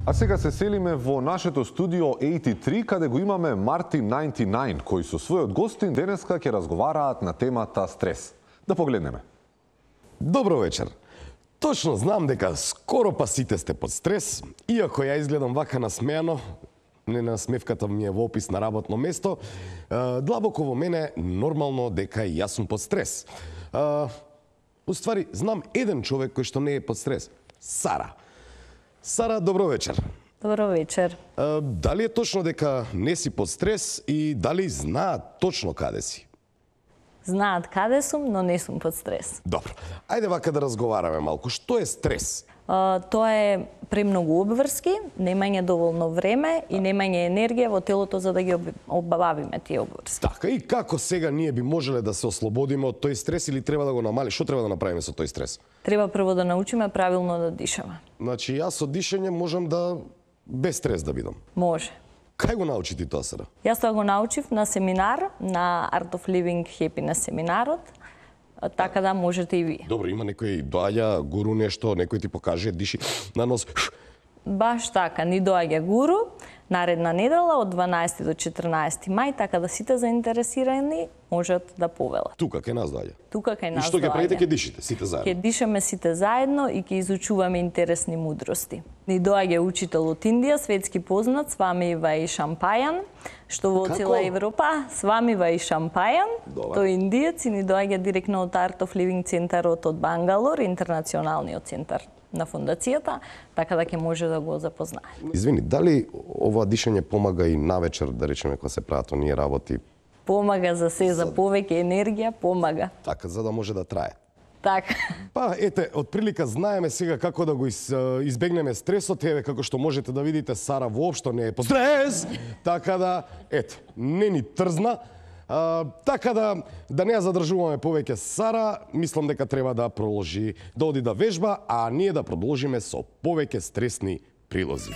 А сега се селиме во нашето студио 83, каде го имаме Мартин 99, кои со својот гостин денеска ќе разговараат на темата стрес. Да погледнеме. Добро вечер. Точно знам дека скоро па сите сте под стрес, иако ја изгледам вака насмеано, не насмевката ми е во опис на работно место, длабоко во мене нормално дека и јас сум под стрес. Уствари, знам еден човек кој што не е под стрес. Сара. Сара, добро вечер. Добро вечер. Дали е точно дека не си под стрес и дали знаат точно каде си? Знаат каде сум, но не сум под стрес. Добро. Ајде вака да разговараме малку. Што е стрес? Тоа е премногу обврски, немање доволно време и немање енергија во телото за да ги обавиме тие обврски. Така, и како сега ние би можеле да се ослободиме од тој стрес или треба да го намали? Што треба да направиме со тој стрес? Треба прво да научиме правилно да дишаме. Значи, јас со дишење можам да без стрес да бидам. Може. Кај го научи ти тоа сега? Јас тоа го научив на семинар, на Art of Living Happiness семинарот, така да можете и вие. Добро, има некој доаѓа гуру нешто, некој ти покаже, диши на нос. Баш така, ни доаѓа гуру, наредна недела од 12 до 14 мај, така да сите заинтересирани можат да повелат. Тука кај нас доаѓа. Тука кај нас И што ќе доаѓа. правите, ќе дишите сите заедно? Ќе дишаме сите заедно и ќе изучуваме интересни мудрости. Ни доаѓа учител од Индија, светски познат, Свами Ваи Шампајан, што во цела Европа, Свами Ваи Шампајан, тој индиец и ни доаѓа директно од Art of Living центарот од Бангалор, интернационалниот центар на фондацијата, така да ќе може да го запознае. Извини, дали ова дишење помага и навечер, да речеме, кога се прават оние работи? Помага за се, за повеќе енергија, помага. Така, за да може да трае. Така. Па, ете, од прилика знаеме сега како да го избегнеме стресот, еве како што можете да видите, Сара воопшто не е под стрес, така да, ете, не ни трзна. Така да не ја задржуваме повеќе Сара, мислам дека треба да продолжи, да оди да вежба, а ние да продолжиме со повеќе стресни прилози.